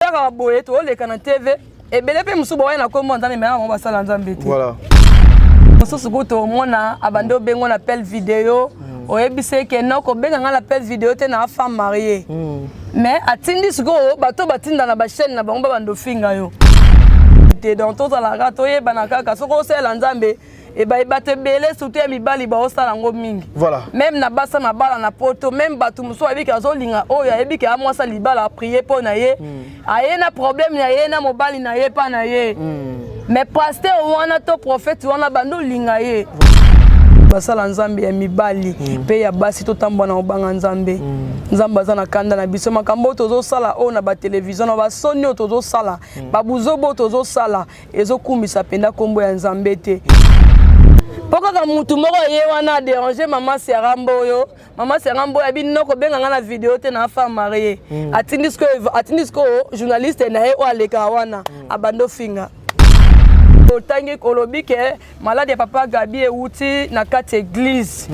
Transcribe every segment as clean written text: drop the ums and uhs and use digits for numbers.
Toyaka boye, tooleka na TV ebele mpe mosusu bawaya na nkombo ya Nzambe, mais bango basala Nzambe te. Mosusu kutu omona abandi obengo na appel vidéo, oyebisi eke no kobenga ngai na appel vidéo te, na femme mariée. Mais atindi sikoyo bato batinda na bachaîne na bango, babanda ofinga yo te. Donc tozalaka, toyebana kaka soki osalela Nzambe. Ebai bato ebele, surtout ya mibali, baosala yango mingi. Même na basa mabala na poto, même bato mosusu ayebiki azolinga oyo, ayebiki aya mwasa libala, aprier mpo na ye, aye na problème na ye na mobali na ye mpa na ye, mais pasteur wana to prophète wana bando olinga ye. Basala Nzambe ya mibali mpe ya basi, totambola na kobanga Nzambe. Nzambe aza na kanda na biso. Makambo oyo tozosala oyo na batelevizio, na basoni oyo tozosala, babuzobo oyo tozosala, ezokumbisa mpenza nkombo ya Nzambe te. Mpo kaka mutu moko ye wana adéranger mama Sara Mboyo, mama Sara Mboyo abi no kobenga nga na vidéo te, na femme mariée. Atindi sikoyo journaliste na ye oyo alekaka wana, abandi ofinga. Otangi, olobi ke maladi ya papa Gabi ewuti na kati ya église,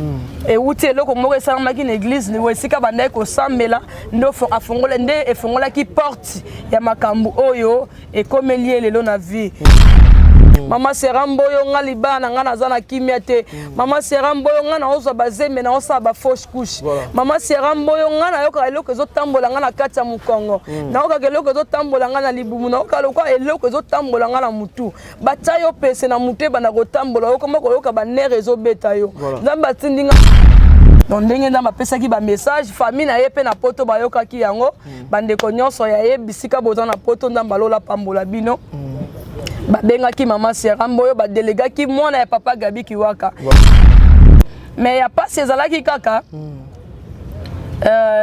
ewuti eloko moko esalamaki na église esika bandaki kosambela, nde afongola, nde efongolaki porte ya makambo oyo ekomeli ye lelo na vie. Mama Sera Mboyo, nga libala na nga naza na kimia te. Mama Sera Mboyo, nga naozwa bazembe, naosala bafausse couche. Mama Sera Mboyo, nga nayokaka eloko ezotambola nga na kati ya mokongo, nayokaka eloko ezotambola nga na libumu, nayokaka lokwa eloko ezotambola nga na mutu. Batia yo pese na mutu, ebanda kotambola, okoma koyoka banerfs ezobeta yo. Nzambe atindi nga. Donc ndenge Nzambe apesaki bamessage, famille na ye mpe na poto bayokaki yango. Bandeko nyonso ya ye bisika boza na poto, Nzambe alola pambola bino. Babengaki mama Sera Mboyo, badelegaki mwana ya papa Gabi Kiwaka. Mais ya pasi ezalaki kaka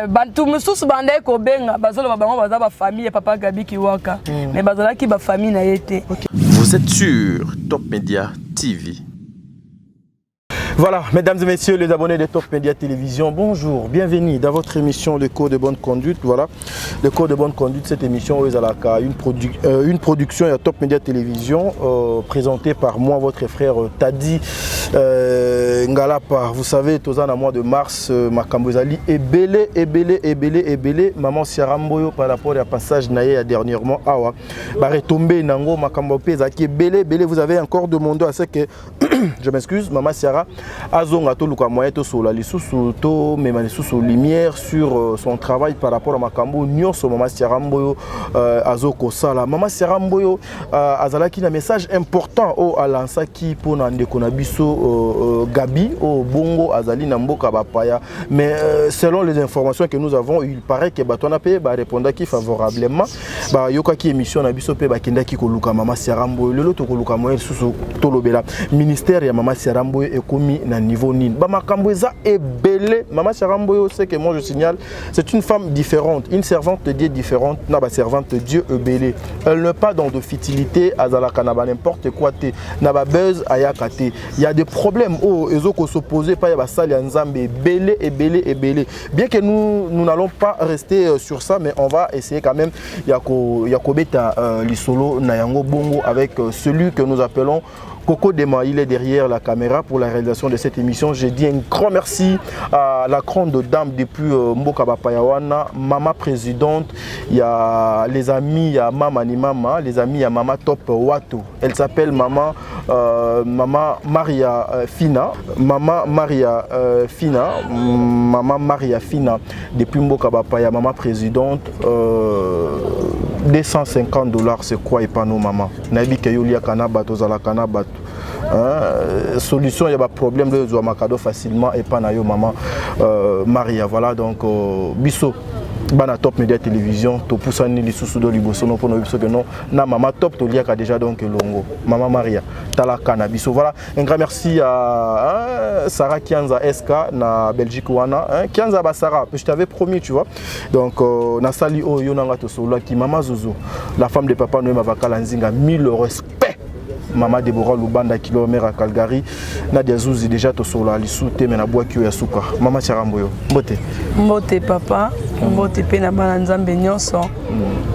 bato mosusu bandaki kobenga, bazoloba bango baza bafamille ya papa Gabi Kiwaka, mais bazalaki bafamille na ye te. Vous êtes sur Top Media TV. Voilà, mesdames et messieurs les abonnés de Top Media Télévision, bonjour, bienvenue dans votre émission Le Code de bonne conduite. Voilà, Le Code de bonne conduite, cette émission ezalaka, une production à Top Media Télévision, présentée par moi, votre frère Tadi Ngalapa. Vous savez, toza na mois de mars, makambo ezali ebele, ebele, ebele, ebele. Maman Siara Mboyo, par rapport à passage na ye dernièrement, awa, ba retombées nango, makambo pe ezaki ebele, ebele. Vous avez encore demandé à ce que, je m'excuse, Maman Siara azonga, toluka moyen tosola lisusu, tomema lisusu lumière sur son travail par rapport à makambo nyonso Mama Siara Mboyo azokosala. Mama Siara Mboyo azalaki na message important oyo alansaki mpona ndeko na biso Gabi oyo bongo azali na mboka bapaya. Mais selon les informations que nous avons, il paraît que bato wana mpe barépondaki favorablement, bayokaki émission na biso mpe bakendaki koluka Mama Siara Mboyo. Lelo tokoluka moyen lisusu tolobela ministère ya Mama Siara Mboyo ekomi na niveau nini. Bamakambo eza ebele. Mama Siara Mboyo, ce que moi je signale, c'est une femme différente, une servante de Dieu différente na baservante de Dieu ebele. Elle n'est pas dans de futilité, azalaka na ba n'importe quoi te, na babuzz ayaka te. Il y a des problèmes oyo ezokos'opposer epai ya basali ya Nzambe ebele, ebele, ebele. Bien que nous, nous n'allons pas rester sur ça, mais on va essayer quand même ya kobeta lisolo na yango bongo avec celui que nous appelons Coco Dema, il est derrière la caméra pour la réalisation de cette émission. J'ai dit un grand merci à la grande dame depuis Mboka Bapaya wana, maman présidente, il y a les amis, il y a Mama ni Mama, les amis, il y a Mama Top Wato. Elle s'appelle Maman Maria Fina, Maman Maria Fina, Maman Maria Fina depuis Mboka Bapaya, maman présidente. 250 $, c'est quoi epa na yo, maman? Nayebi ke yo oliaka na bato, ozalaka na bato. Hein, solution ya baproblème oyo ezwamaka do facilement epa na yo, mama Maria. Voilà, donc biso bana Top Media Télévision topusani lisusu do liboso no mpona biso ke non na mama Top toliaka déjà, donc elongo mama Maria talaka na biso. Voilà, un grand merci à, hein, Sarah Kianza SK na Belgique wana, hein, Kianza ba Sarah, je t'avais promis, tu vois. Donc nasali oyo yo nanga tosololaki, mama Zozo, la femme de papa Noé Mavakala Nzinga, mille respect. Mama Deborah Lubanda kilo mère à Calgary, Nadia Zuzi, déjà tosolola lisu te, me nabwaki oyo ya suka. Mama Tiaramboyo, mbote. Mbote papa, mbote mpe na bana Nzambe nyonso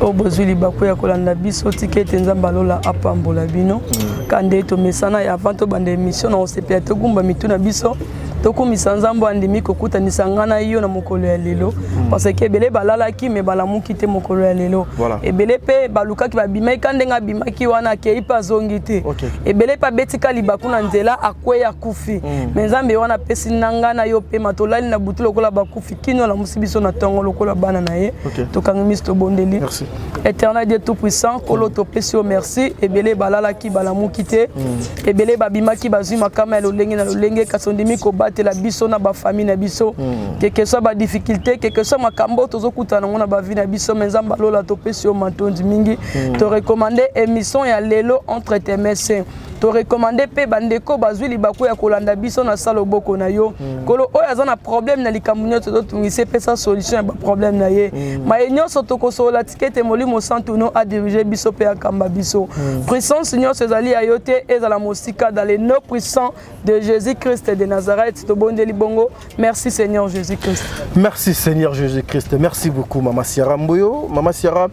oyo bozwi libaku ya kolanda biso. Tika ete Nzambe alola apambola bino. Ka nde tomesana ya avant tobanda émission na kosepela, togumba mitu na biso. Tokumisa Nzambe andimi kokutanisa nga na yo na mokolo ya lelo, parce que ebele balalaki me balamuki te mokolo ya lelo. Ebele mpe balukaki, babimaki ka ndenge abimaki wana, akei mpe azongi te. Ebele mpe abetika libaku na nzela, akwei, akufi. Me Nzambe wana apesi na nga na yo pema, tolali na butu lokola bakufi, kino alamusi biso na ntongo lokola bana na ye. Tokangi miso, tobondeli. Merci. Éternel Dieu tout puissant, Kolo, topesi yo merci. Ebele balalaki, balamuki te. Ebele babimaki, bazwi makama ya lolenge na lolenge, kasi ondimi kobatela biso na bafamille na biso, quel que soit badifficulté, quel que soit makambo oyo tozokutana nango na bavie na biso. Me Nzambe alola, topesi yo matondi mingi. Torecommande émission ya lelo entre tes mains, torecommande mpe bandeko bazwi libaku ya kolanda biso na sa loboko na yo. Kolo, oyo aza na problème na likambo nyonso ezotungisa, epesa solution ya baproblème na ye. Maye nyonso tokosolola, tika ete Molimo Santu no adirige biso mpe akamba biso. Puissance nyonso ezali ya yo te, ezala mosika. Dans le nom puissant de Jésus Christ de Nazareth tobondeli bongo. Merci Seigneur Jésus Christ. Merci Seigneur Jésus-Christ. Merci beaucoup Mama Siara Mboyo. Mama Siara,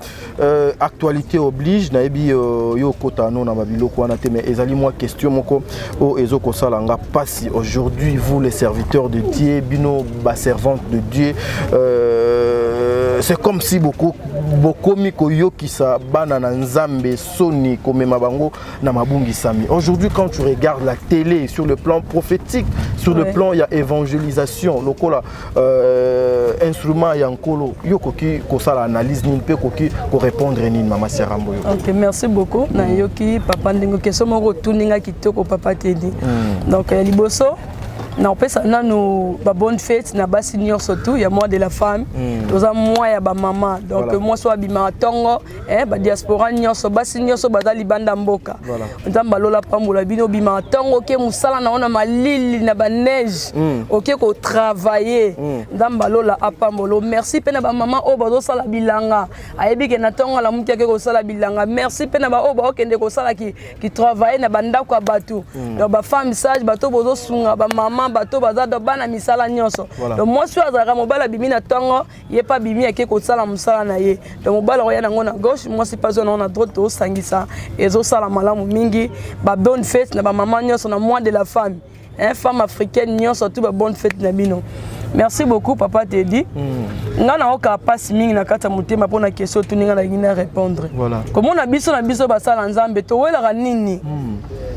actualité oblige, nayebi yo kota no na babiloko wana te, mais ezali moi question moko o ezo kosala nga pasi. Aujourd'hui, vous les serviteurs de Dieu, bino ba servante de Dieu, c'est comme si beaucoup bokomi koyokisa bana na Nzambe soni, komema bango na mabungisami. Aujourd'hui, quand tu regardes la télé sur le plan prophétique, sur le plan ya évangélisation, lokola instrument ya Nkolo, yo koki kosala analyse nini mpe koki korépondre nini, Mama Siara Mboyo? Ok, merci beaucoup. Nayoki papa ndenge question moko otuninga kitoko, papa Tedi. Donc liboso nakopesa nanu babonne fête na basi nyonso tu ya mois de la femme. Toza mois ya bamama, donc mwasi oyo abimaka ntongo, badiaspora nyonso, basi nyonso baza libanda mboka, Nzambe alola pambola bino. Obimaka ntongo, oke mosala na yo na malili, na baneige, oke kotravaille, Nzambe alola apambola. Merci mpe na bamama oyo bazosala bilanga, ayebi ke na ntongo alamuki, ake kosala bilanga. Merci mpe na baoyo baokende kosala ki travaille na bandako ya bato. Donc bafemme sage, bato bozosunga bamama, bato baza do bana misala nyonso. Donc mwasi oyo azalaka, mobali abimi na ntongo, ye mpe abimi, ake kosala mosala na ye. Donc mobali akoya nango na gauche, mwasi mpe azwa nango na droite, tozosangisa, ezosala malamu mingi. Babonne fête na bamama nyonso na mois de la femme, hein, femme africaine nyonso tu, babonne fête na bino. Merci beaucoup papa Tedi. Nga naokaka mpasi mingi na kati ya motema mpona question otuni nga, nalingi na répondre. Komona biso na biso basala Nzambe, towelaka nini?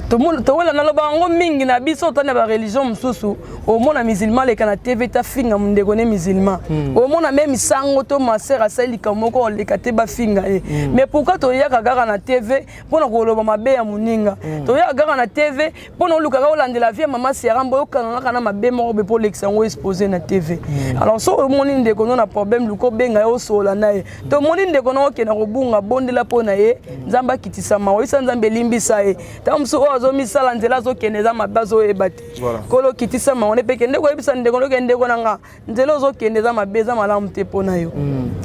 Towela, naloba yango mingi na biso. Otali na bareligion mosusu, omona musulman aleka na TV tafinga mondeko ne musulman, omona me misango to maser asali likambo moko, oleka te bafinga ye. Mais pourquoi toyaka kaka na TV mpona koloba mabe ya moninga? Toyaka kaka na TV mpona olukaka olandela vie ya mama Siara Mbo, okanga kaka na mabe moko be mpo olekisa yango, expose na TV. Alors so omoni ndeko no na problème, luka obenga ye, osolola na ye. Tomoni ndeko no okenda kobunga, bondela mpo na ye, Nzambe akitisa mawa, oyisa Nzambe elimbisa ye. Ntango mosusu oyo azomisala nzela azokende eza mabe, azoyeba te. Kolo kitisa mawa nde mpe kende koyebisa ndeko noke: ndeko na nga, nzela ozokende eza mabe, eza malamu te mpo na yo.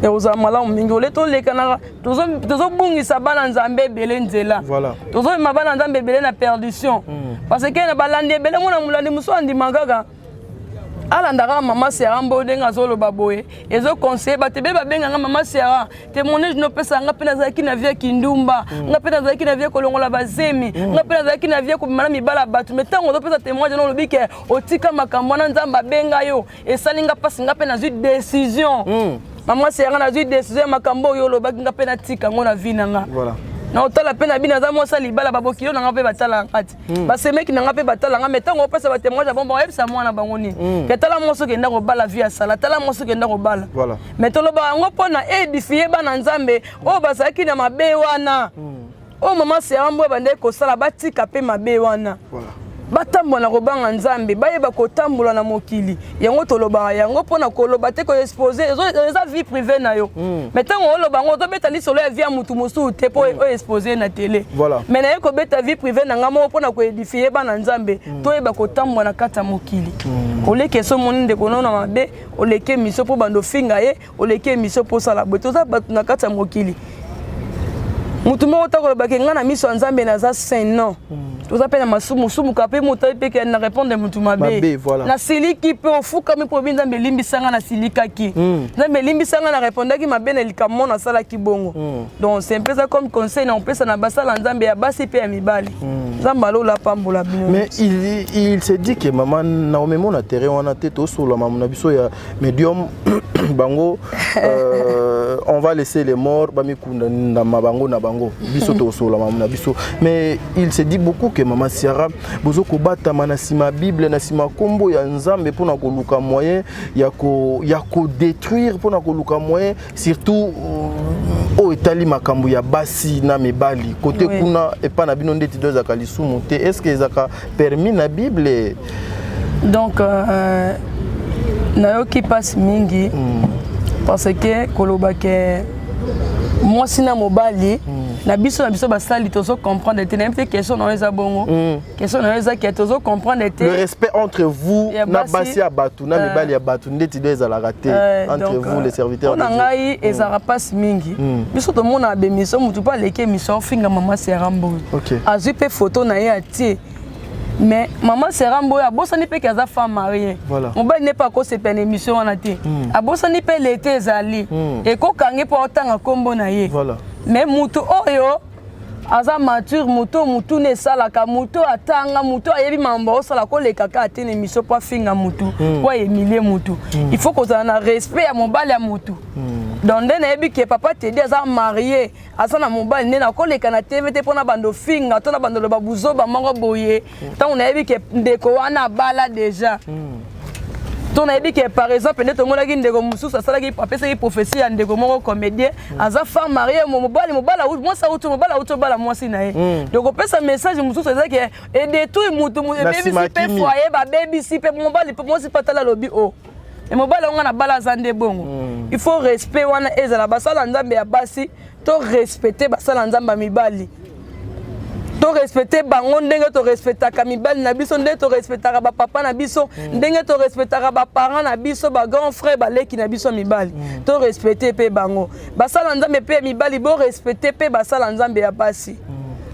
Ekozala malamu mingi ole tolekanaka, tozobungisa bana Nzambe ebele nzela. Tozobima bana Nzambe ebele na perdition, parce que na balandi ebele, mona molandi mosusu andima kaka, alanda kaka mama Siara Mbo ndenge azoloba boye, ezoconseille bato ebele babenganga: "Mama Siara, témoignage nopesa nga mpe nazalaki na vie ya kindumba, nga mpe nazalaki na vie kolongola bazemi, nga mpe nazalaki na vie kobima na mibala ya bato. Mais ntango ozopesa témoignage na olobi ke otika makambo wana, Nzambe abenga yo, esali nga mpasi, nga mpe nazwi décision. Mama Siara, nazwi décision ya makambo oyo olobaki, nga mpe natika yango na vie na nga." Na otala mpe na bino, aza mwasi ya libala, babokilo na nga mpe batala nga ti, basemeki na nga mpe batala nga. Mais ntango opesa batémoignage ya bongo, bayebisa mwana bango nini? Ke tala mwasi okenda kobala, vie asala, tala mwasi okenda kobala. Mais toloba yango mpona édifie bana Nzambe oyo bazalaki na mabe wana oyo mama Siara Mbo bandeki kosala, batika mpe mabe wana, batambola na kobanga Nzambe, bayeba kotambola na mokili. Yango tolobaka yango mpona koloba te koexpose, eza vie privée na yo. Mais ntango oloba yango, ozobeta lisolo ya vie ya motu mosusu te mpo oyo expose na télé. Mais naye kobeta vie privée na nga moko mpona koédifie bana Nzambe, toyeba kotambola na kati ya mokili. Oleki eso, omoni ndeko no na mabe, oleki émission mpo bando ofinga ye, oleki émission mpo osala boye. Toza bato na kati ya mokili. Motu moko ta kolobaki ngai na miso ya Nzambe naza saint, non. Toza mpe na masumu, sumuka mpe moto ayebi mpe ke na répondre motu mabe. Mabe, voilà. Nasiliki mpe ofukami mpo oyebi Nzambe elimbisa ngai, nasilikaki. Nzambe elimbisa ngai, na répondaki mabe na likambo mo nasalaki bongo. Donc c'est mpe eza comme conseil na kopesa na basala Nzambe ya basi mpe ya mibali. Nzambe alola apambola bino. Mais il s'est dit que mama Naomi mona terrain wana te, tosola mamu na biso ya médium bango, on va laisser les morts bamikunda ndama bango na bango, biso tosola mamu na biso. Mais il s'est dit beaucoup que mama Siara bozo kobatama na nsima Bible, na nsima nkombo ya Nzambe, mpona koluka moyen ya kodétruire, mpona koluka moyen surtout oyo etali makambo ya basi na mibali kote. Kuna epa na bino ndeti do ezalaka lisumu te? Est ce que ezalaka permis na Bible? Donc nayoki mpasi mingi parce que koloba ke mwasi na mobali na biso basali tozo comprendre te. Nayebi te question na yo eza bongo. Question na yo eza ke tozo comprendre te. Le respect entre vous Ya na basi, basi ya bato na mibali ya bato ndeti do ezalaka te entre donc, vous les serviteurs mpo de na Dieu. Ngai ezalaka mpasi mingi. Biso tomona baémission, motu mpo aleki émission ofinga mama Sera Mboyo. Azwi mpe photo na ye atie, mais mama Sera Mboyo abosani mpe ke aza femme mariée. Mobali ne mpe akosepela na émission wana te. Abosani mpe lete ezali ekokangi mpo otanga nkombo na ye. Mais motu oyo aza mature, motu oyo mutuna esalaka, motu oyo atanga, motu oyo ayebi mambo osala, koleka kaka te na émission mpo afinga motu, mpo ahumilie motu. Il faut kozala na respect ya mobali ya motu. Donc nde nayebi ke papa Tedi aza marié, aza na mobali, nde nakoleka na TV te mpona bando ofinga to na bando loba buzoba moko boye, ntango nayebi ke ndeko wana abala déjà. To nayebi ke par exemple nde tomonaki ndeko mosusu asalaki, apesaki prophétie ya ndeko moko comédien, aza femme mariée, mobali mwasi auti, mobali auti obala mwasi na ye. Donc opesa message mosusu eza ke edétruire mutu, Na ebebisi nsima mpe kimi. Foyer babebisi mpe mobali mpe mwasi mpe atala alobi o e mobali yango nga na bala aza nde bongo. Il faut respect wana ezala. Basala Nzambe ya basi to respecte, basala Nzambe ya mibali to respecte bango ndenge torespectaka mibali na biso, ndenge torespectaka bapapa na biso, ndenge torespectaka baparent na biso, bagrand frère, baleki na biso ya mibali. To respecte mpe bango. Basala Nzambe mpe ya mibali borespecte mpe basala Nzambe ya basi.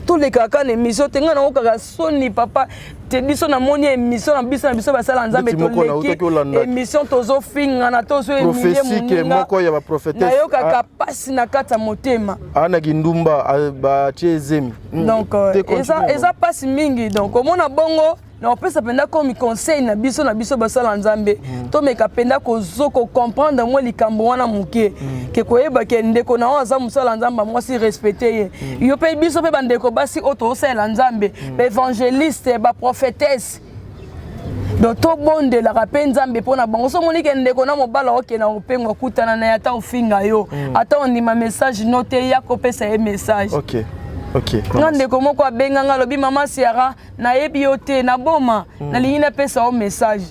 Tolekaka na émission te. Ngai nango kaka soni papa te. Biso namoni émission na biso basala Nzambe, Neti moko toleki nautaki olanda émission, tozofingana, tozohumilie prophétie ke moninga. Moko ya baprophétesse Nayokaka mpasi na kati ya motema. Aanaki ndumba, batie ezemi. Donc Te continue, eza mpasi mingi. Donc omona bongo na opesa mpenza comme conseil na biso basala Nzambe, tomeka mpenza kozo kocomprendre mwa likambo wana moke ke koyeba ke ndeko na oyo aza mosala Nzambe mwasi, respecte ye. Yo mpe, biso mpe bandeko basi oyo tozosalela Nzambe, baévangéliste, baprophétesse, donc tobondelaka mpe Nzambe mpo na bango. So omoni ke ndeko na mobala okende kopengwa, akutana na ye, ata ofinga yo, ata ondima message no te, ya kopesa ye message. Ok. Nga ndeko moko abenganga, alobi: "Mama Siara, nayebi yo te, naboma, nalingi napesa yo message."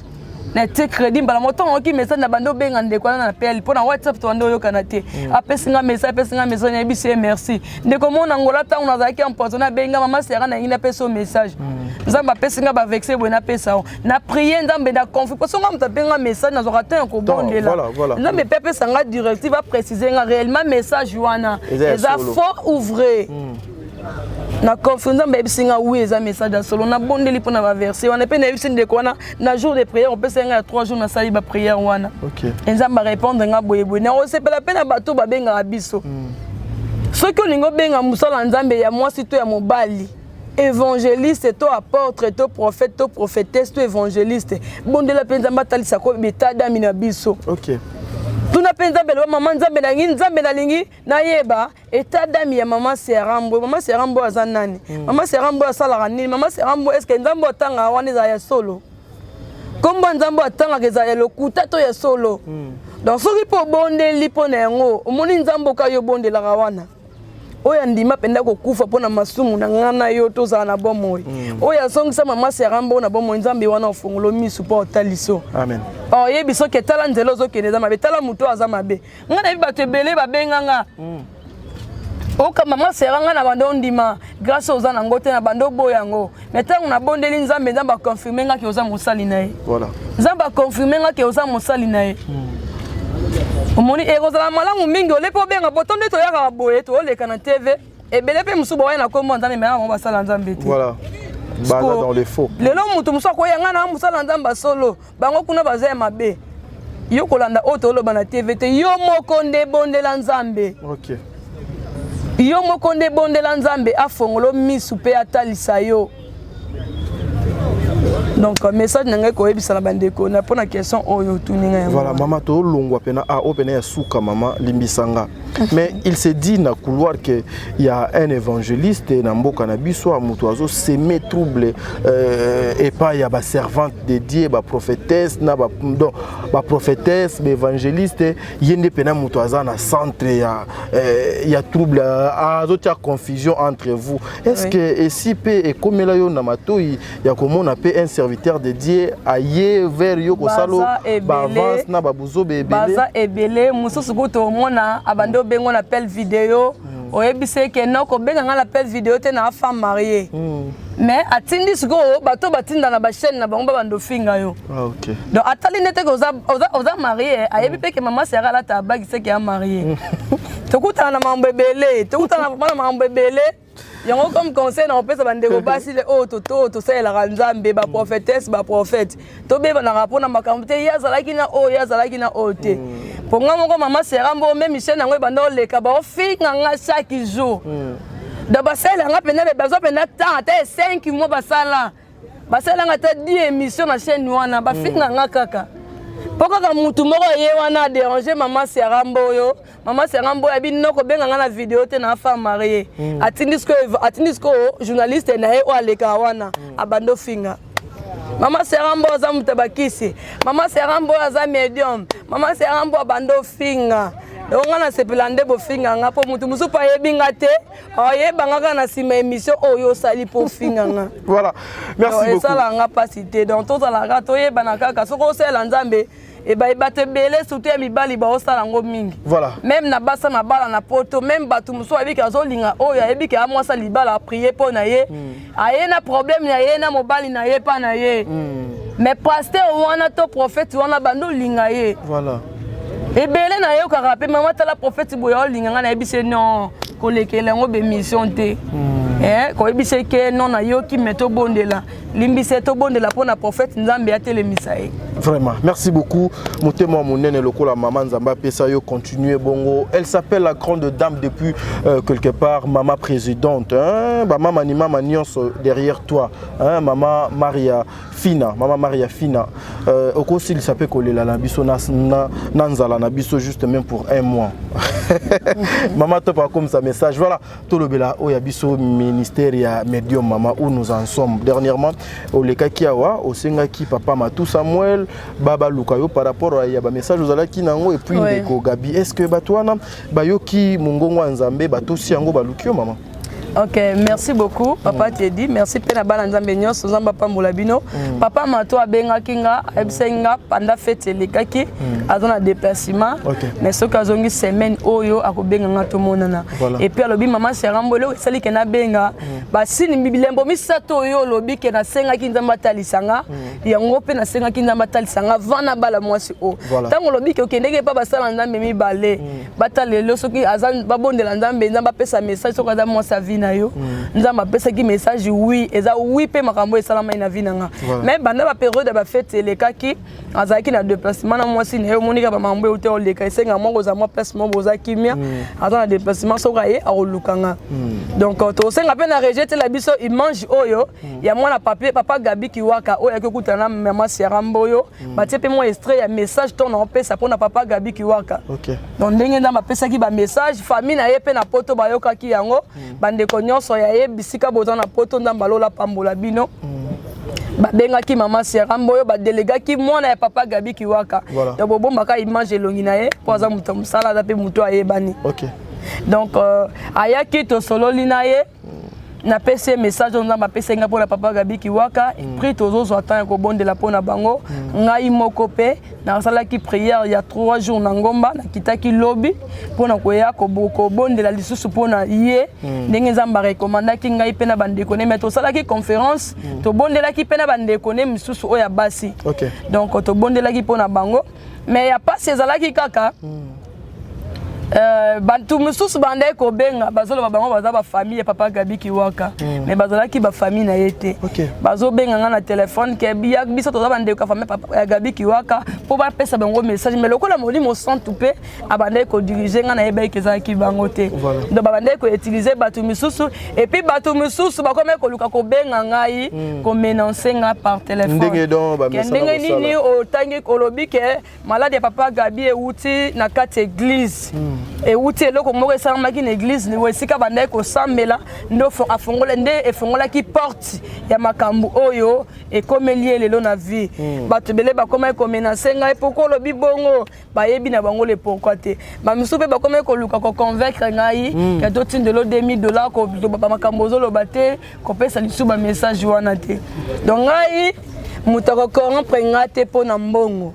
Natie crédit mbala moto, oki message na bandi obenga ndeko wana na pele mpo na WhatsApp tobandi oyokana te. Apesi nga message, apesi nga message, nayebisi ye merci. Ndeko moko na Ngola, ntango nazalaki empoisonné, abenga: "Mama Siara, nalingi napesa yo message. Nzambe apesi nga baverset boye, napesa yo." Na prie Nzambe na confie mpo songa moto abenga message, nazwaka te ya kobondela. Nzambe mpe apesa nga directive, aprécise nga réellement message wana Eza ya eza solo. Faux ou vrai? Na confie, Nzambe ayebisi nga: "Oui, eza message ya solo." Nabondeli mpo na baverset wana mpe nayebisi ndeko wana na jour de prière opesa nga ya 3 jours, nasali baprière wana. Nzambe arépondre nga boyeboye. Na osepela mpe na bato babengaka biso. Soki olingi obenga mosala Nzambe ya mwasi to ya mobali, évangéliste to apôtre to prophète to prophétesse to évangéliste, bondela mpe Nzambe atalisaka état d'âme na biso. Tuna mpe Nzambe, loba: "Mama Nzambe, nalingi, Nzambe, nalingi nayeba état d'âme ya mama Serambo. Mama Serambo aza nani? Mama Serambo asalaka nini? Mama Serambo, est-ce Nzambe atangaka wana ezala ya solo? Kombo ya Nzambe atangaka ezala ya lokuta to ya solo?" Donc soki mpo obondeli mpo na yango, omoni Nzambe oka yo obondelaka wana oyo andima mpenza kokufa mpo na masumu na ngai na yo tozala na bomoi, oyo azongisa mama Serambo na bomoi, Nzambe wana ofongola misu mpo otaliso. Amen. Oyebi soki etala nzela ozokende eza mabe, tala moto oyo aza mabe. Ngai nayebi bato ebele babenganga oka: "Mama Sera, ngai na bando ondima grâce oza nango te, na bando oboya yango, mais ntango nabondeli Nzambe, Nzambe aconfirme nga ke oza mosali na ye." Nzambe aconfirme nga ke oza mosali na ye. Omoni, ekozala malamu mingi ole mpo obenga poto nde toyakaka boye, tooleka na TV. Ebele mpe mosusu bawaya na kombo ya Nzambe, mais bango basala Nzambe te. Voilà, baza dans le faux. Lelo moto mosusu akoya: "Ngai na mosala Nzambe solo." Bango kuna baza ya mabe. Yo kolanda oyo toloba na TV te. Yo moko nde bondela Nzambe. Yo moko nde bondela Nzambe afongola misu mpe atalisa yo. Donc message na ngai koyebisa na bandeko na mpona question oyo otuni ngai yango. Voilà, mama, tolongwa pena a oyo pena ya suka. Mama, limbisanga, mais il se dit na couloir que il y a un évangéliste na mboka na biso ya moto azosemer trouble epai ya baservante de Dieu, baprophétesse na ba, donc baprophétesse, baévangéliste. Ye nde pena moto aza na centre ya trouble, azotia confusion entre vous. Est ce que esi mpe ekomela yo na matoi ya komona mpe un serviteur de Dieu aye vers yo kosala Baza ebele. baavance na babuzoba ebele? Baza ebele. Mosusu kutu omona abandi obengo na appel vidéo, oyebisi eke no, kobenga ngai na appel vidéo te, na femme mariée. Mais atindi sikoyo bato batinda na bachaîne na bango, babanda ofinga yo. Donc atali nde teke oza marié, ayebi mpe ke mama Sera alata abagi seke ya marié. Tokutana na makambo ebele, tokutana na makambo ebele. Yango comme conseil na kopesa bandeko basi le oyo toto tosalelaka Nzambe, baprophétesse, baprophète, tobebanaka mpona makambo te. Ye azalaki na oyo, ye azalaki na oyo te. Mpo nga moko mama Sera mbo, même chaîne yango ebanda oleka, baofinga nga chaque jour. Donc basalelanga mpenza, bazwa mpenza temps, ata 5 mois basala, basalelanga ata 10 émission na chaîne wana, bafinga nga kaka mpo kaka mutu moko ye wana adéranger mama Sera Mboyo. Mama Sera Mboyo abi no, kobenga nga na vidéo te, na femme mariée. Atindi sikoyo journaliste na ye oyo alekaka wana, abandi ofinga mama Sera Mboyo aza moto ya bakisi, mama Sera Mboyo aza médium, mama Sera Mboyo abandi ofinga. Donc nga nasepela nde bofinga nga, mpo motu mosusu mpo ayebi nga te, oyeba nga kaka na nsima émission oyo osali mpo ofinga nga. Voilà, merci beaucoup. Esalaka nga mpasi te. Donc tozalaka, toyebana kaka. Soki osalela Nzambe, ebaye bato ebele, surtout ya mibali, baosala yango mingi. Même na basa mabala na Poto, même bato mosusu ayebiki azolinga oyo, ayebiki aya mwasa libala, aprier mpo na ye, aye na problème na ye na mobali na ye, mpa na ye. Mais pasteur wana to prophète wana bandi olinga ye. Ebele nayokaka mpe: "Mama, tala prophète boye olinga ngai." Nayebisi ye: "Non, kolekela yango bémission te." Koyebisa ke non, nayoki, me tobondela, limbisa ye, tobondela mpo na prophète, Nzambe atelemisa ye. Vraiment, merci beaucoup. Motema monene lokola mama, Nzambe apesa yo, continuer bongo. Elle s'appelle la grande dame depuis quelque part, maman présidente, hein? Ba mama ni mama nyonso derrière toi, hein? Mama Maria Fina, mama Maria Fina, okosilisa mpe kolela na biso na nzala na biso juste même pour un mois. Mama Top comme sa message. Voilà, tolobela oyo ya biso, ministère ya médium. Mama, où nous en sommes? Dernièrement olekaki awa, osengaki papa Matu Samuel babaluka yo par rapport ya bamessage ozalaki nango, et puis ndeko Gabi. Est ce que bato wana bayoki mongongo ya Nzambe, batosi yango, baluki yo, mama? Ok, merci beaucoup, papa Tedi. Merci mpe na bana Nzambe nyonso. Nzambe apambola bino. Papa Mato abengaki nga, ayebisaki nga pendant fête elekaki, aza na déplacement, mais soki azongi semaine oyo, akobenga nga, tomonana. Et puis alobi: "Mama Serambo, eloko esali ke nabenga, basini bilembo misato oyo olobi ke nasengaki Nzambe atalisa nga yango, mpe nasengaki Nzambe atalisa nga vana bala mwasi oyo." Ntango olobi ke okendeki epa basala Nzambe mibale, batala lelo soki aza, babondela Nzambe, Nzambe apesa message soki aza mwasi ya vie na yo. Nzambe apesaki message, oui, eza oui, mpe makambo esalamai na vie na nga. Mais banda bapériode ya bafête elekaki, azalaki na déplacement na mwasi na ye. Omonika bamakambo euti oleka, esenga moko ozala mwa place moko boza kimia. Aza na déplacement, soki aye akoluka nga. Donc tosenga mpe na rejet tela biso image oyo ya mwana papa Gabi Kiwaka oyo ayaki okutana na mama Siara Mboyo. Batie mpe mwa extrait ya message to na opesa mpona papa Gabi Kiwaka. Donc ndenge Nzambe apesaki bamessage, famille na ye mpe na Poto bayokaki yango. Bandeko nyonso ya ye bisika boza na Poto, Nzambe alola pambola bino. Babengaki mama Sera Mboyo, badelegaki mwana ya papa Gabi Kiwaka. Donc bobombaka image elongi na ye mpo aza moto ya mosala, aza mpe moto ayebani. Donc ayaki, tosololi na ye, napesi ye message oyo Nzambe apesi ngai mpona papa Gabi Kiwaka. Puis tozozwa temps ya kobondela mpona bango. Ngai moko mpe nasalaki prière ya 3 jours na ngomba, nakitaki lobi mpona koya kobondela lisusu mpona ye, ndenge Nzambe arekomandaki ngai mpe na bandeko ne. Me tosalaki conférence, tobondelaki mpe na bandeko ne misusu oyo ya basi. Donc tobondelaki mpona bango, mais ya pasi ezalaki kaka. Bato mosusu bandaki kobenga, bazoloba bango baza bafamille ya papa Gabi Kiwaka, mais bazalaki bafamille na ye te. Bazobenga nga na telefone ke biso toza bandeko ya famille ya Gabi Kiwaka, mpo bapesa bango message. Mais lokola Molimo Santu mpe abandaki kodiriger nga, nayebaki ezalaki bango te. Donc babandaki koutiliser bato misusu, et puis bato misusu bakomaki koluka kobenga ngai, komenacer nga par téléphone. Ndenge nini otangi, olobi ke maladi ya papa Gabi euti na kati église, euti eloko moko esalamaki na église esika bandaki kosambela, nde afongola, nde efongolaki porte ya makambo oyo ekomeli ye lelo na vie? Bato ebele bakomaki komenacer ngai poko olobi bongo, bayebi na bango le pourquoi te. Bamisusu mpe bakomaki koluka koconvaincre ngai ke totindelo 2000 $, koloba makambo ozoloba te, kopesa lisusu bamessage wana te. Donc ngai, moto akocorrompre nga te mpo na mbongo.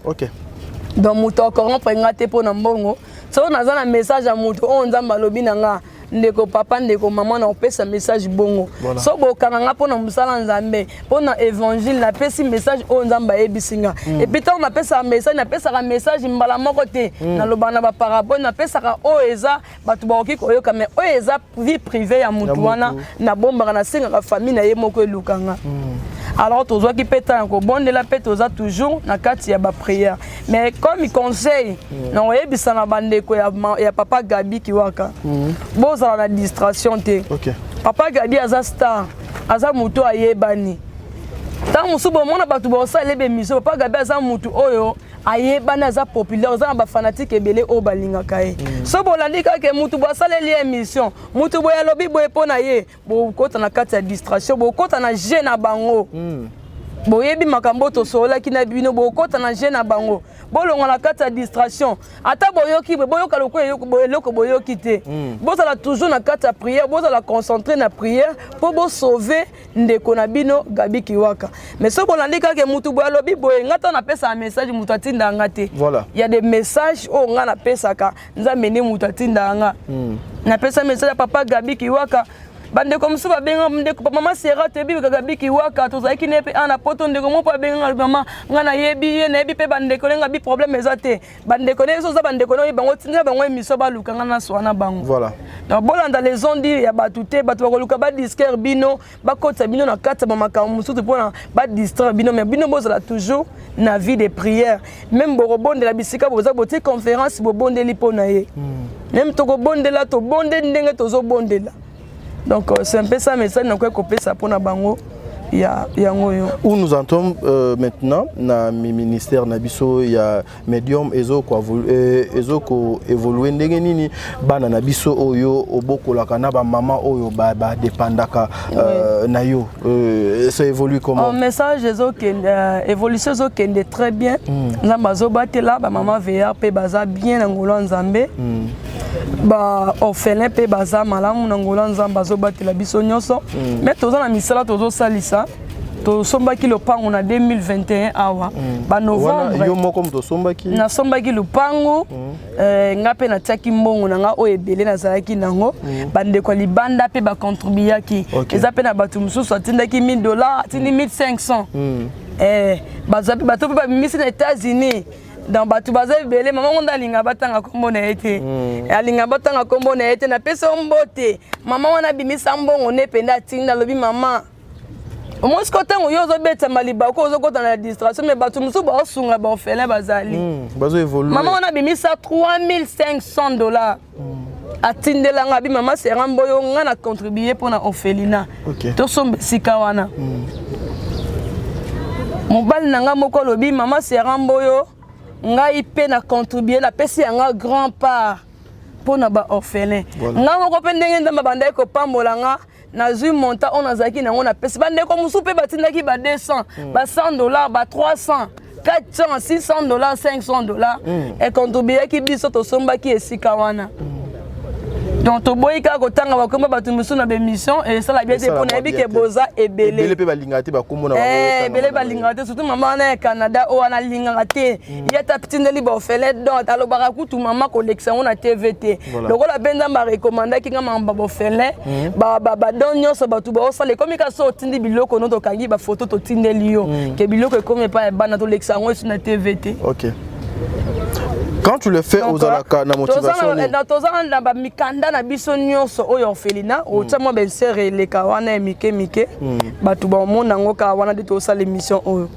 Donc moto akocorrompre nga te mpo na mbongo. Soki naza na message ya moto oyo Nzambe alobi na nga, ndeko papa, ndeko mama, na kopesa message bongo. So bokanga nga mpo na mosala Nzambe, mpo na évangile, napesi message oyo Nzambe ayebisi nga. Et puis ntango napesaka message, napesaka message mbala moko te. Nalobaka na baparabole, napesaka oyo eza bato bakoki koyoka, mais oyo eza vie privée ya motu wana, nabombaka, nasengaka famille na ye moko elukanga. Alors tozwaki mpe ntango ya kobondela, mpe toza toujours na kati ya baprière. Mais comme conseil na koyebisa na bandeko ya papa Gabi Kiwaka, bozala na distraction te. Papa Gabi aza star, aza motu ayebani. Ntango mosusu bomona bato bosala émission, papa Gabi aza motu oyo ayebani, aza populaire, aza na bafanatiques ebele oyo balingaka ye. So bolandi kaka mutu bo asaleli ye émission, mutu boye alobi boye mpo na ye, bokota na kati ya distraction, bokota na jeu na bango. Boyebi makambo oyo tosololaki na bino, bokota na jeu na bango. Bolongwa na kati ya distraction. Ata boyoki boye, boyoka lokola eloko boyoki te. Bozala toujours na kati ya prière, bozala concentré na prière mpo bosauver ndeko na bino Gabi Kiwaka. Mais soki bolandi kaka mutu boye alobi boye, nga ntango napesaka message, moto atindaka nga te. Ya des messages oyo nga napesaka, Nzambe nde moto atindaka nga. Napesa message ya papa Gabi Kiwaka. Bandeko mosusu babenga: "Ndeko mama Sera, toyebi Gabi Kiwaka, tozalaki ne mpe ana poto." Ndeko moko abenga: "Mama, nga nayebi ye, nayebi mpe bandeko ndenge abi." Problème eza te. Bandeko ndenge oza bandeko oyebi bango, tindela bango émission, baluka nga naswa na bango. Donc bolanda les on-dit ya bato te. Bato bakoluka badistraire bino, bakotisa bino na kati ya bamakambo mosusu mpona badistraire bino. Mais bino bozala toujours na vie de prière. Même bokobondela bisika boza, botie conférence, bobondeli mpo na ye. Même tokobondela, tobondeli ndenge tozobondela. Donc c'est un peu ça message nakoki kopesa mpona bango ya yango oyo. Où nous en sommes maintenant na ministère na biso ya médium, ezoko évoluer ndenge nini? Bana na biso oyo obokolaka na bamama oyo badépendaka na yo, ça évolue comment? Oh, message ezokende, évolution ezokende très bien. Nzambe azobatela bamama vieillard mpe baza bien na ngolo ya Nzambe. Baorphelin mpe baza malamu na ngolo ya Nzambe, azobatela biso nyonso. Mais toza na misala tozosalisa. Tosombaki lopango na 2021 awa banovembre. Yo moko moto osombaki? Nasombaki lopango. Nga mpe natiaki mbongo na nga oyo ebele nazalaki nango. Bandeko ya libanda mpe bacontribuaki. Eza mpe na bato mosusu atindaki 1000 $, atindi 1500. Bazwa mpe bato mpe babimisi na États-Unis. Donc bato baza ebele. Mama ngo nde alinga batanga nkombo na ye te, alinga batanga nkombo na ye te. Napesi yo mbote, mama wana abimisa mbongo nde mpenza atinda. Alobi: "Mama, omoi siko ntango yo ozobetama libaku, ozokota na distraction, mais bato mosusu baosunga baorphelin bazali." Mama wana abimisa 3500 $, atindelanga, abi: "Mama Sera Mboyo, nga na contribue mpona orphelinat." Tosomba esika wana. Mobali na nga moko alobi: "Mama Sera Mboyo, ngai mpe na contribue, napesi yanga grand part mpo na baorphelin." Nga moko mpe, ndenge Nzambe abandaki kopambola nga, nazwi montant oyo nazalaki nango, napesi. Bandeko mosusu mpe batindaki ba 200, ba 100 $, ba 300, 400, 600 $, 500 $. Econtribuaki biso, tosombaki esika wana. Donc toboyi kaka kotanga bakomba bato mosusu na bémission, esala bien te, mpo nayebi ke boza ebele. Ebele mpe balingaka te bakombo na. Ebele balingaka te, surtout mama wana ya Canada oyo wana alingaka te. Ye ata tindeli baorphelin, donc alobaka kutu: "Mama, kolekisa yango na TV te." Lokola mpe Nzambe arekomandaki nga makambo baorphelin, badon nyonso bato baosala, ekomi kaka so otindi biloko no, tokangi bafoto, totindeli yo ke biloko ekomi epai ya bana, tolekisa yango esi na TV te. Quand tu le fais, ozalaka na motivation nini? Toza na bamikanda na biso nyonso oyo orphelinat. Otia mwa bensere eleka wana ya mike mike, bato bamona yango kaka wana nde tosala émission oyo.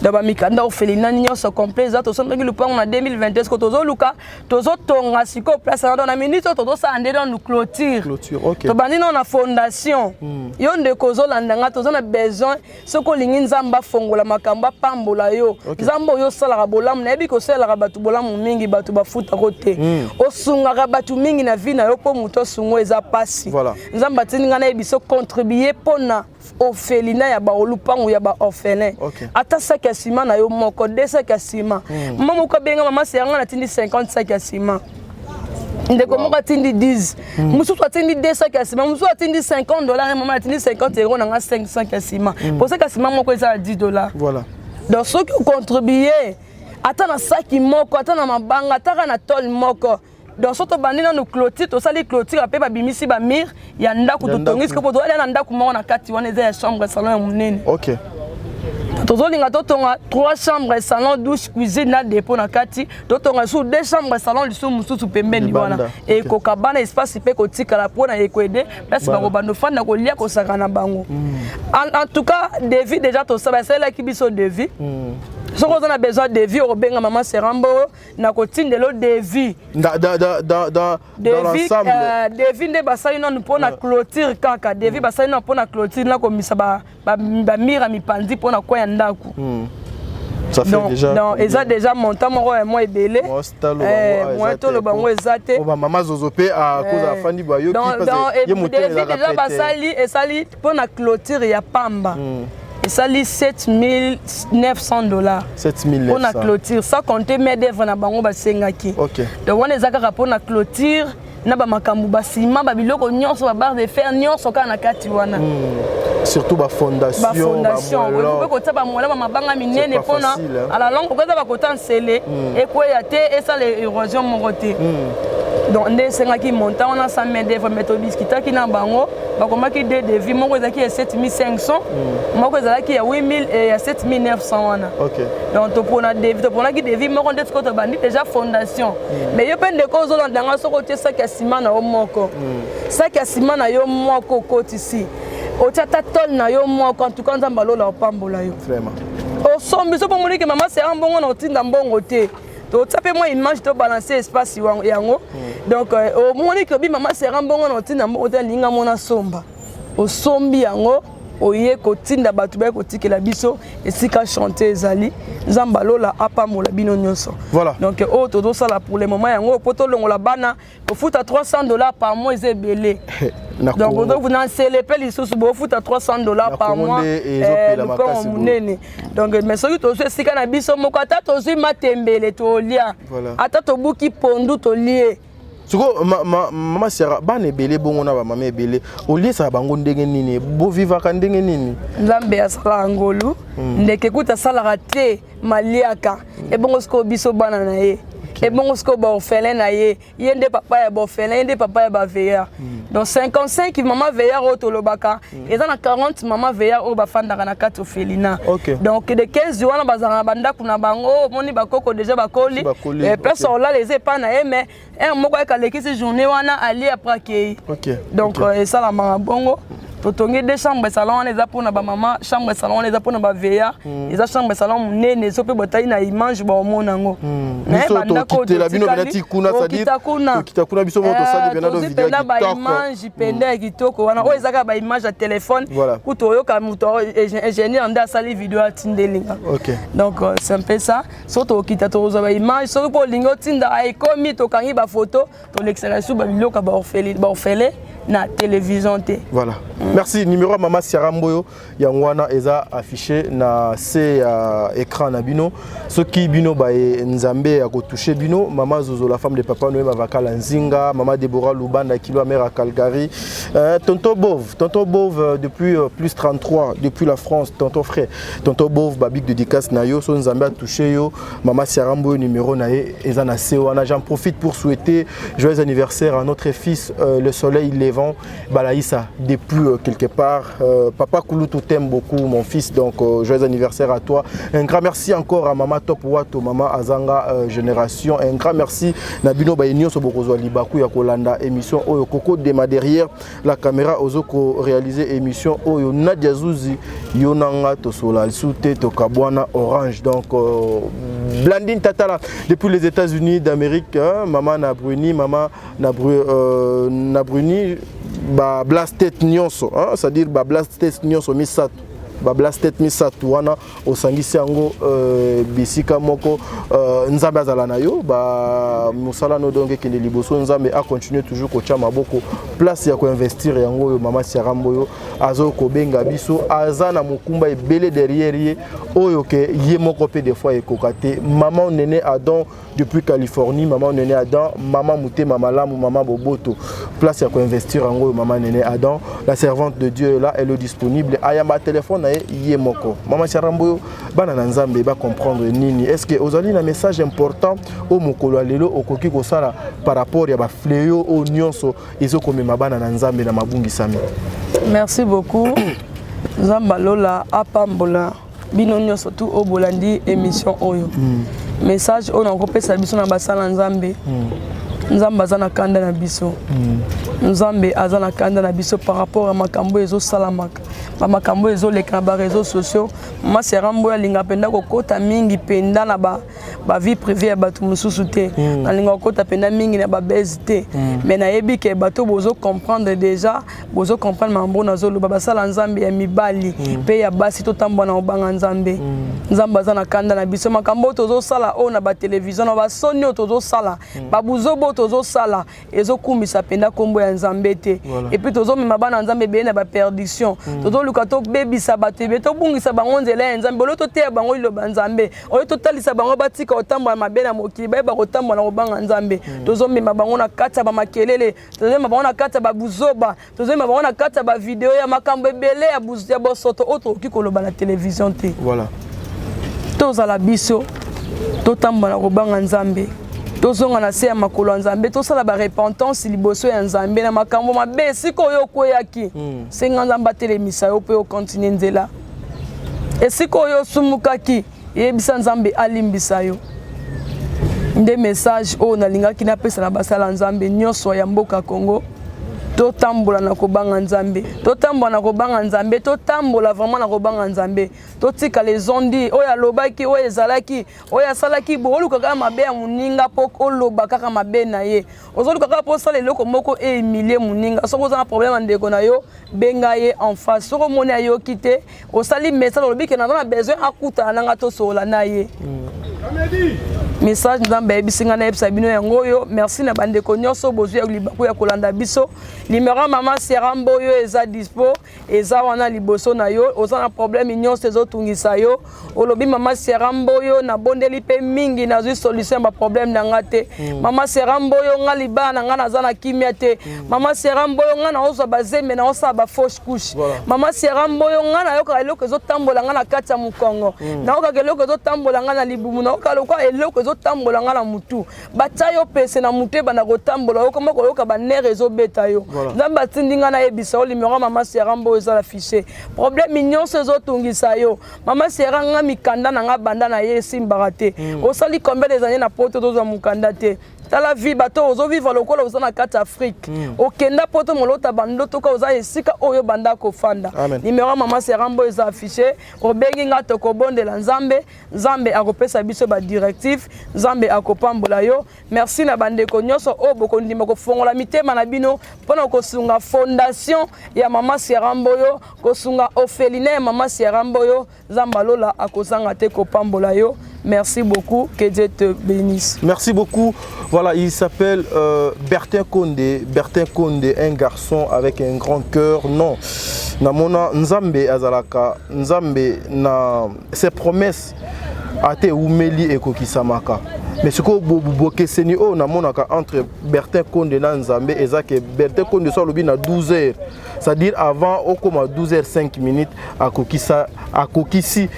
Donc bamikanda orphelinat nyonso complet eza. Tosombaki lupango na 2021. Siko tozoluka, tozotonga sikoyo place wana. Donc na minute oyo tozosala nde nanu clôture. Clôture, ok. Tobandi nano na fondation. Yo ndeko ozolanda nga, toza na besoin. Soki olingi Nzambe afongola makambo, apambola yo, Nzambe oyo osalaka bolamu, nayebi kosalelaka bato bolamu mingi, bato bafutako te, osungaka bato mingi na vie na yo, mpo moto asunga eza pasi. Nzambe atindi ngai nayebi so contribue mpona orphelinat ya baolupango ya baorphelin. Ata saki ya nsima na yo moko, de saki ya nsima. Mama moko abenga: "Mama Seyanga, natindi 50 saki ya nsima." Ndeko moko atindi 10, mosusu atindi 2 saki ya nsima, mosusu atindi 50 dollar. Mama, atindi 50 euro na nga, 5 saki ya nsima, po saki ya nsima moko eza ya 10 dollar. Donc soki ocontribue ata na saki moko, ata na mabanga, ata kaka na tole moko. Donc so tobandi nanu clôture, tosali clôture mpe babimisi bamurs ya ndako. Ya totongi ndako. Sikoyo po tozalia na ndako moko na kati wana, eza ya chambre salon ya monene. Tozolinga totonga 3 chambres, salon, douche, cuisine na dépôt na kati. Totonga lisusu 2 chambres, salon lisusu mosusu pembeni Libanda. wana. Ekoka bana, espace mpe kotikala mpona ekoaider place Bana. bango bando fanda, kolia, kosaka na bango. En tout cas, devis déjà tosala, basalelaki biso devis. Soki oza na besoin devis, okobenga mama Serambo na kotindela devis. Dans Devis, l'ensemble. Devis nde basali nanu mpona clôture kaka. Devis basali nanu mpona clôture na komisa bamurs ya mipanzi mpona kwa ya ndako. Ça fait Donc, déjà donc eza déjà montant moko ya mwa ebele. Moyen toloba yango eza te. Mama Zozo mpe akoza afandi bayoki. Ye moto devis déjà basali, esali mpona clôture ya pamba, esali 7900 dollars mpona clôture, sans compter main d'œuvre na bango basengaki. Donc wana eza kaka mpona clôture na bamakambo basima, babiloko nyonso, babarre de fer nyonso kaka na kati wana. Surtout bafondation. Bafondation okoki kotia bamola, bamabanga minene, mpona à la longue okoza bakota nsele ekweya te, esala érosion moko te. Donc nde esengaki montant wana sans main d'œuvre. Mais todiskutaki na bango, bakomaki deux devis: moko ezalaki ya 7500, moko ezalaki ya 8000, ya 7900 wana. Donc topona devis, toponaki devis moko nde sikoyo tobandi déjà fondation. Mais yo mpe ndeko ozolanda nga, soki otie saki ya nsima na yo moko, saki ya nsima na yo moko okotisi, otia ata tole na yo moko, en tout cas Nzambe alola opambola yo. Osombi so mpo moniki mama Sera mbongo na otinda mbongo te, totia mpe mwa image, tobalance espace yango. Donc omoni ke obi mama Sera mbongo na otinda mbongo te, alinga mona somba, osombi yango, oye kotinda bato baye kotikela biso esika chantier ezali. Nzambe alola apambola bino nyonso. Donc oyo tozosala pour le moment yango, mpo tolongola bana kofuta 300 dollars par mois, eza ebele. Donc na nsele mpe lisusu bofuta 300 dollars par mois, lupango monene. Donc mais soki tozwi esika na biso moko, ata tozwi matembele tolia, ata tobuki pondu tolie. Siko mama Sara, bana ebele bongo na bamama ebele, oliesaka bango ndenge nini? Bovivaka ndenge nini? Nzambe asalaka ngolu. Ndeke kuta asalaka te maliaka ebongo. Sikoyo biso bana na ye, ebongo sikoyo baorphelin na ye, ye nde papa ya baorphelin, ye nde papa ya baveillard. Donc 55 mama veillard oyo tolobaka, eza na 40 mama veillard oyo bafandaka na kati orphelinat. Donc de 15 wana bazalaka na bandako na bango. Omoni bakoko déjà bakoli. Bakoli, place olala eza epai na ye, mais un moko ayeka alekisi journée wana, alie, après akei. Donc esalamaka bongo. Totongi deux chambre salon wana, eza mpona bamama. Chambre salon wana eza mpona baveillard, eza chambre salon monene. Ezo mpe botali na image, baomona yango. Mais biso bandako oyo tokitela bino totikali, pena ti kuna, c'est-à-dire tokita kuna. Tokita kuna, biso moko tosali pena do tozwi video mpenza ya kitoko. Baimage mpenza ya kitoko wana, oyo eza kaka baimage ya telefone. Kutu oyoka moto ingénieur nde asali video atindelinga. Donc c'est un peu ça. So tokita, tokozwa baimage. Soki mpo olingi otinda, ekomi tokangi bafoto, tolekisaka lisusu babiloko ya baorphelin na télévision te. Voilà. Merci. Numéro ya mama Siara Mboyo yango wana eza affiché na se ya écran na bino. Soki bino baye Nzambe ya kotouche bino, mama Zozo, la femme de papa Noé Mavakala Nzinga, mama Deborah Lubanda Kilo mère à Calgary, tonton Bove, tonton Bove depuis plus 33 depuis la France, tonton frère, tonton Bove, babig dédicace na yo. So Nzambe a touché yo, mama Siara Mboyo numéro na ye eza na se wana. J'en profite pour souhaiter joyeux anniversaire à notre fils le soleil levant. Devant Balaïssa depuis quelque part. Papa Kouloutou t'aime beaucoup, mon fils, donc joyeux anniversaire à toi. Un grand merci encore à Mama Top Wato, Mama Azanga Génération. Un grand merci na bino baye nyonso bokozwa libaku ya kolanda émission oyo. Koko Dema derrière la caméra ozoko réaliser émission oyo. Nadia Zuzi, yonanga tosola lisusu te, tokabwana orange. Donc Blandine Tatala depuis les États-Unis d'Amérique, hein, mama na Bruni, mama na Bruni, ba blastet nyonso, hein, c'est-à-dire ba blastet nyonso misato, bablastet misato wana osangisi yango bisika moko. Nzambe azala na yo, mosala no donc ekende liboso. Nzambe acontinue toujours kotia maboko. Place ya koinvestir yango oyo mama Siara Mboyo azokobenga biso. Aza na mokumba ebele derrière ye oyo ke ye moko mpe des fois ekoka te. Mama Nene Adam depuis Californie, mama Nene Adam, mama motema malamu, mama boboto. Place ya koinvestir yango oyo mama Nene Adam, la servante de Dieu, là elle est disponible, ayamba telefone na ye ye moko. Mama Siara Mboyo, bana na Nzambe bacomprendre nini? Est ce que ozali na message important oyo mokolo ya lelo okoki kosala par rapport ya bafléau oyo nyonso ezokomema bana na Nzambe na mabungisami? Merci beaucoup. Nzambe alola apambola bino nyonso tu oyo bolandi émission oyo. Message oyo nakopesa biso na basala Nzambe: Nzambe aza na kanda na biso. Nzambe aza na kanda na biso par rapport ya makambo oyo ezosalamaka, bamakambo oyo ezoleka na baréseaux sociaux. Mama Siara Mboyo alinga mpenza kokɔta mingi mpenza na bavie privée ya bato mosusu te. Nalinga kokɔta mpenza mingi na babese te, mais nayebi ke bato bozocomprendre déjà, bozocomprendre makambo nazoloba. Basala Nzambe ya mibali mpe ya basi, totambola na kobanga Nzambe. Nzambe aza na kanda na biso. Makambo oyo tozosala oyo na batelevizio, na basoni oyo tozosala, babuzobo oyo tozosala, ezokumisa mpenza nkombo ya Nzambe te. Et puis tozomema bana Nzambe ebele na baperdition. Tozoluka tobebisa bato ebele, tobungisa bango nzela ya Nzambe. Oyo toteya bango liloba Nzambe, oyo totalisa bango batika kotambola mabe na mokili, bayeba kotambola na kobanga Nzambe, tozomema bango na kati ya bamakelele, tozomema bango na kati ya babuzoba, tozomema bango na kati ya bavideo ya makambo ebele ya bosoto oyo tokoki koloba na televizio te. Tozala biso, totambola na kobanga Nzambe, tozonga na se ya makolo ya Nzambe, tosala barepentance liboso ya Nzambe na makambo mabe. Esika oyo okweyaki, senga Nzambe atelemisa yo mpe okontinue nzela. Esika oyo osumukaki, yebisa Nzambe alimbisa yo. Nde message oyo nalingaki napesa na basala Nzambe nyonso ya mboka Congo: totambola na kobanga Nzambe, totambola na kobanga Nzambe, totambola vraiment na kobanga Nzambe. Totika les on-dit, oyo alobaki, oyo ezalaki, oyo asalaki bo. Oluka kaka mabe ya moninga mpo oloba kaka mabe na ye. Ozoluka kaka mpo osala eloko moko ehumilie moninga. Soki oza na problème ya ndeko na yo, benga ye en face. Soki omoni ayoki te, osali message, olobi ke naza na besoin akutana nanga, tosolola na ye. Message Nzambe ayebisi ngai nayebisa bino yango oyo. Merci na bandeko nyonso bozwi ya libaku ya kolanda biso. Numero ya mama Siara Mboyo eza dispo, eza wana liboso na yo. Oza na problème nyonso ezotungisa yo, olobi: "Mama Siara Mboyo, nabondeli mpe mingi, nazwi solution ya baproblème na nga te. Mama Siara Mboyo, nga libala na nga naza na kimia te. Mama Siara Mboyo, nga naozwa bazembe, naosala bafausse couche. Mama Siara Mboyo, nga nayokaka eloko ezotambola nga na kati ya mokongo, nayokaka eloko ezotambola nga na libumu, nayokaka lokwa eloko ezotambola nga na mutu." Batia yo pese na mutu, ebanda kotambola, okoma koyoka banerfs ezobeta yo. Nzambe atindi nga nayebisa yo: numero ya mama Siara Mboyo eza na fiche. Problème nyonso ezotungisa yo: "Mama Siara, nga mikanda na nga banda na ye esimbaka te." Osali combien des années na poto, tozwa mokanda te. Tala vie, bato ozovivre lokola oza na kati ya Afrique. Okenda poto, molota bandoto ka oza esika oyo banda kofanda. Numero ya mama Siara Mboyo eza affiché. Obengi nga, tokobondela Nzambe, Nzambe akopesa biso badirective, Nzambe akopambola yo. Merci na bandeko nyonso oyo bokondima kofongola mitema na bino mpona kosunga fondation ya mama Siara Mboyo, kosunga orphelinat ya mama Siara Mboyo. Nzambe alola akozanga te kopambola yo. Merci beaucoup, que Dieu te bénisse. Merci beaucoup. Voilà, il s'appelle Bertin Condé. Bertin Condé, un garçon avec un grand cœur. Non. Namona Nzambe azalaka Nzambe na ses promesses ate umeli ekokisamaka. Mais sikoyo bokeseni oyo namonaka entre Bertin Konde na Nzambe eza ke Bertin Konde so alobi na 12 heures, c'est-à-dire avant okoma 12 heures 5 minutes, akokisa, akokisi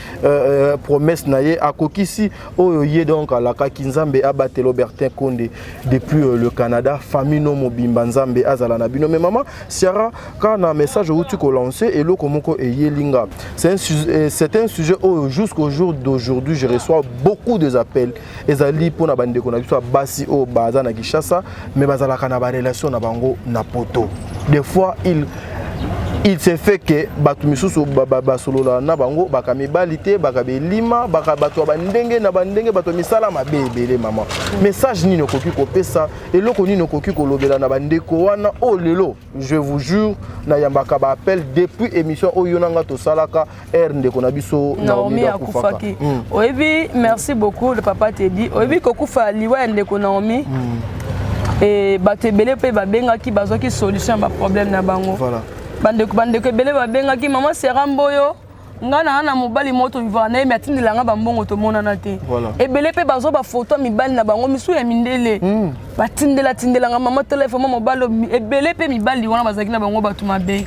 promesse na ye, akokisi oyo ye donc alakaki. Nzambe abatela Bertin Konde depuis le Canada, famille no mobimba, Nzambe azala na bino. Mais mama Siara, kaka na message outi kolancer, eloko moko eyeli nga. C'est un sujet oyo jusqu'au jour d'aujourd'hui je reçois beaucoup des appels. Ezali mpona bandeko na biso ya basi oyo baza na Kinshasa mais bazalaka na barelation na bango na poto. Des fois il se fait que bato misusu basolola na bango, baka mibali te, baka belima, baka bato ya bandenge na bandenge, bato ya misala mabe ebele. Mama, message nini okoki kopesa? Eloko nini okoki kolobela na bandeko wana oyo lelo, je vous jure, nayambaka baappel depuis émission oyo nanga tosalaka ere ndeko na biso Naomi akufaki? Oyebi, merci beaucoup le papa Tedi. Oyebi, kokufa, liwa ya ndeko Naomi, e bato ebele mpe babengaki, bazwaki solution ya baproblème na bango. Bandeko ebele babengaki: "Mama Sera Mboyo, nga na mobali moko tovivaka na ye, me atindelanga bambongo, tomonana te." Ebele mpe bazwa bafoto ya mibali na bango misu ya mindele, batindela tindelanga: "Mama, telefone, mobali." Ebele mpe mibali wana bazalaki na bango bato mabe.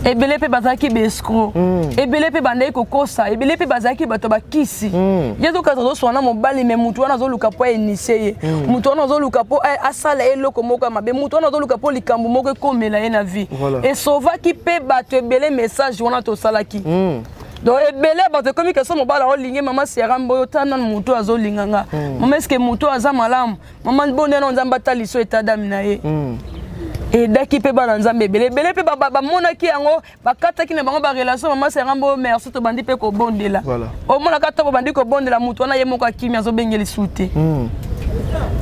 Ebele mpe bazalaki baescrocs. Ebele mpe bandaki kokosa. Ebele mpe bazalaki bato bakisi. Ye azokasa, azoswana na mobali, me mutu wana azoluka mpo ainitie ye, mutu wana azoluka mpo asala ye eloko moko ya mabe, mutu wana azoluka mpo likambo moko ekomela ye na vie. Esovaki mpe bato ebele, message wana tosalaki. Donc ebele bato ekomi keso mobali aolingi: "Mama Sera Mboyo, tala nanu motu azolinga nga. Mama, eske motu aza malamu? Mama, bondena Nzambe ataliso état d'âme na ye." Edaki mpe bana Nzambe ebele ebele mpe bamonaki yango, bakataki na bango barelation. "Mama Sera Mboyo, merci, tobandi mpe kobondela." Omonaka to bobandi kobondela, motu wana ye moko akimi, azobengeli su te.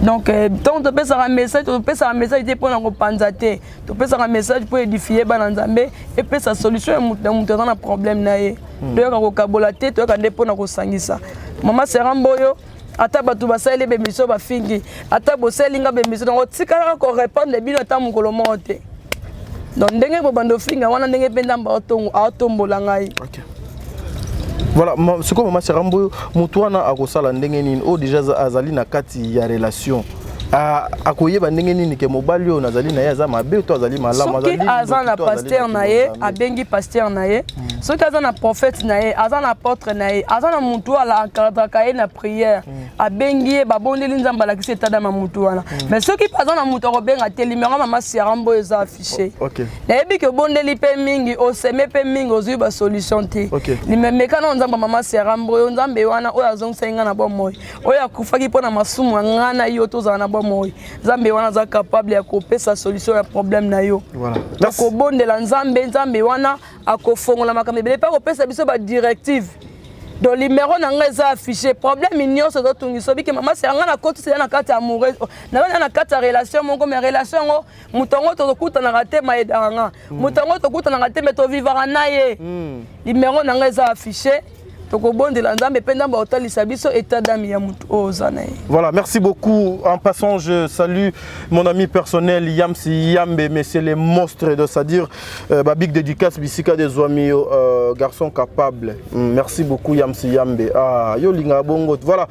Donc ntango topesaka message, topesaka message te mpona kopanza te, topesaka message mpo édifie bana Nzambe, epesa solution ya motu na motu aza na problème na ye. Toyoka kokabola te, toyoka nde mpona kosangisa. Mama Sera Mboyo, ata bato basaleli bémission, bafingi, ata bosaleli nga bémission, donc otikalaka korépondre bino ata mokolo moko te. Donc ndenge bobanda ofinga wana, ndenge mpe Nzambe aotombola ngai. Voilà, sikoyo mama Sera Mboyo, motu wana akosala ndenge nini oyo déjà azali na kati ya relation? Akoyeba ndenge nini ke mobali oyo nazali na ye aza mabe to azali malamu? Soki aza na pasteur na ye, abengi pasteur na ye. Soki aza na prophète na ye, aza na apôtre na ye, aza na mutu oyo aencadraka ye na prière, abengi ye, babondeli Nzambe, alakisi état d'âme ya mutu wana. Mais soki mpe aza na mutu akobenga te, numéro mama Siara Mboyo eza affiché. Nayebi ke obondeli mpe mingi, oseme mpe mingi, ozwi basolution te. Limemeka na Nzambe mama Siara Mboyo, Nzambe wana oyo azongisaki nga na bomoi, oyo akufaki mpo na masumu ya nga na yo tozala na bomoi, Nzambe wana aza capable ya kopesa solution ya problème na yo. Akobondela Nzambe, Nzambe wana akofongola makambo ebele mpe akopesa biso badirective. Donc numéro na ngai eza affiché. Problème nyonso ezotungisa, obike mama Sera, ngai nakotisa na kati ya amoureux, naza na kati ya relation moko, mais relation yango, moto yango tokutanaka te, mayedaka nga, moto yango tokutanaka te, mais tovivaka na ye, numéro na ngai eza affiché. Tokobondela Nzambe mpe Nzambe akotalisa biso état d'âme ya motu oyo oza na ye. Voilà, merci beaucoup. En passant, je salue mon ami personnel Yamsi Yambe, monsieur les monstres de, c'est-à-dire bah, big dédicace bisika des amis, garçon capable. Merci beaucoup Yamsi Yambe. Ah, yo linga bongo. Voilà.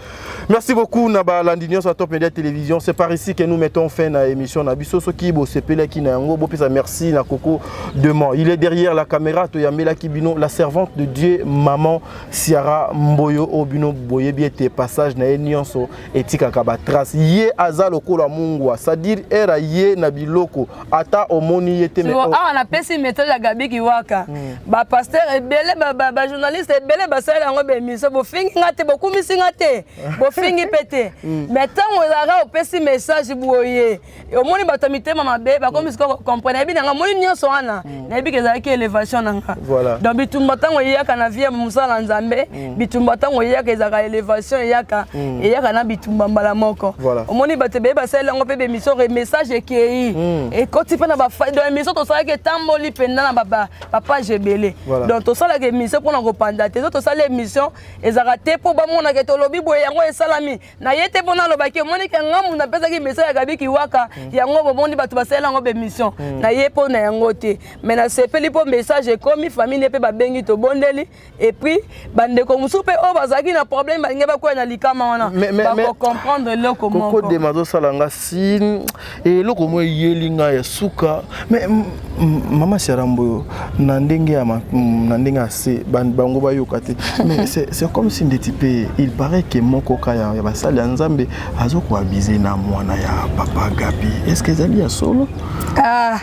Merci beaucoup na balandi nyonso Top Media Télévision. C'est par ici que nous mettons fin à l'émission na biso. Soki bosepelaki na yango, bopesa merci na Coco Demain. Il est derrière la caméra, toyambela bino la servante de Dieu, maman Siara Mboyo obino boyebi ete passage na ye nyonso etikaka batrace. Ye aza lokola mungwa, c'est-à-dire era ye na biloko, ata omoni ye te. Awa napesi message ya Gabi Kiwaka. Bapasteur ebele, bajournaliste ebele basali yango bémission, bofingi nga te, bokumisi nga te, bofingi mpe te. Mais ntango ezalaka opesi message boye, omoni bato ya mitema mabe bakomi sikoyo comprendre. Nayebi nanga, omoni nyonso wana, nayebi ke ezalaki élévation na nga. Donc bitumba ntango eyaka na vie ya mosala Nzambe, bitumba ntango eyaka ezalaka élévation, eyaka na bitumba mbala moko. Omoni bato ebele basali yango mpe bémission, message ekei, ekoti mpe na donc émission tosalaki etamboli mpenza na bapage ebele. Donc tosalaka émission mpona kopanda te. So tosali émission, ezalaka te mpo bamonaka tolobi boye, yango esalami na ye te. Mpona alobaki, omoniki ngambu napesaki message ya Gabi Kiwaka, yango bomoni bato basali yango bémission na ye mpo na yango te. Mais nasepeli mpo message ekomi, famille mpe babengi, tobondeli, et puis Bandeko mosusu mpe oyo bazalaki na problème, balingi bakwea na likama wana, bakocomprendre eloko moko. Kokodema azosala nga signe, eloko moko eyeli ngai ya suka. Mais mama Siara Mboyo, na ndenge ya se, bango bayoka te, mais c'est comme si ndeti mpe il paraît que moko ka ya basali ya Nzambe azokoabuser na mwana ya papa Gabi. Est ce que ezali ya solo? Ah.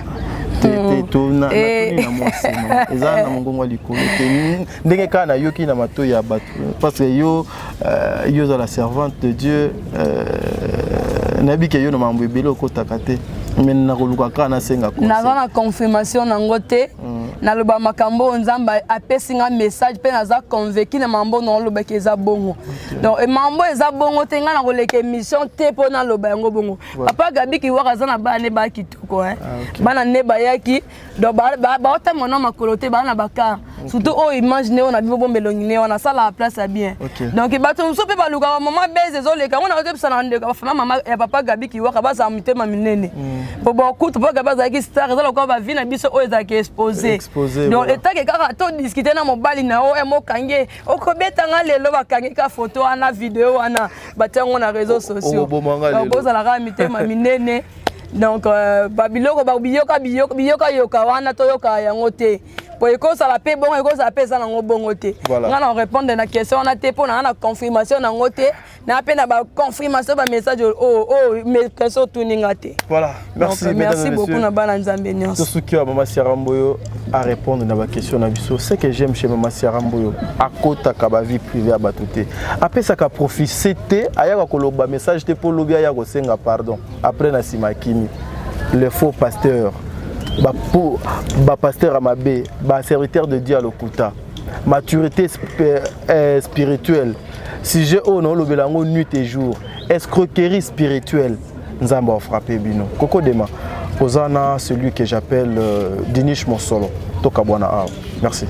Te te, to natuni na mwasi, eza na mongongo ya likolo te, ndenge kaka nayoki na matoi ya bato, parce que yo oza la servante de Dieu, nayebi ke yo na makambo ebele okotaka te, mais nakoluka kaka nasenga. Naza na confirmation nango te. Naloba makambo oyo Nzambe apesi nga message, mpe naza convaincu na makambo na olobaki eza bongo. Donc makambo eza bongo te, ngai nakoleka émission te mpo naloba yango bongo. Papa Gabi Kiwaka aza na bana ne baya kitoko, bana ne bayaki, donc baotambola na makolo te, baa na bacar, surtout oyo image ne oyo na bibo bomba elongi ne wana asalaka place ya bien. Donc bato mosusu mpe balukaka mama bese ezoleka yango. Nakoyebisa na ndeko bafama mama ya papa Gabi Kiwaka, bazala mitema minene, po bokutu mpo Gabi azalaki star, eza lokola bavie na biso oyo ezalaki exposé. Donc etake kaka todiscuter na mobali na oyo mokangi, okobetanga lelo, bakangi ka photo wana, video wana, batia yango na réseaux sociaux. Bozalaka mitema minene. Donc babiloko biyoka biyoka yoka wana, toyoka yango te, po ekozala mpe bongo, ekozala mpe eza nango bongo te. Nga na répondre na question wana te, mpo na nga na confirmation nango te, na mpe na baconfirmation, bamessage oyo question otuni nga te. Voilà, merci. Donc, merci beaucoup na bana Nzambe nyonso. Tosuki wa mama Siara Mboyo à répondre na baquestion na biso. Ce que j'aime chez mama Siara Mboyo, akotaka bavie privée ya bato te, apesaka prophétie te, ayaka koloba message te mpo lobi aya kosenga pardon après na nsima akimi. Le faux pasteur, bapasteur ya mabe, baserviteur de Dieu ya lokuta, maturité spirituelle, sujet oyo naolobela yango nuit et jour, escroquerie spirituelle. Nzambe afrappe bino. Koko Dema oza na celui que j'appelle Dinish Mosolo. Tokabwana awa, merci.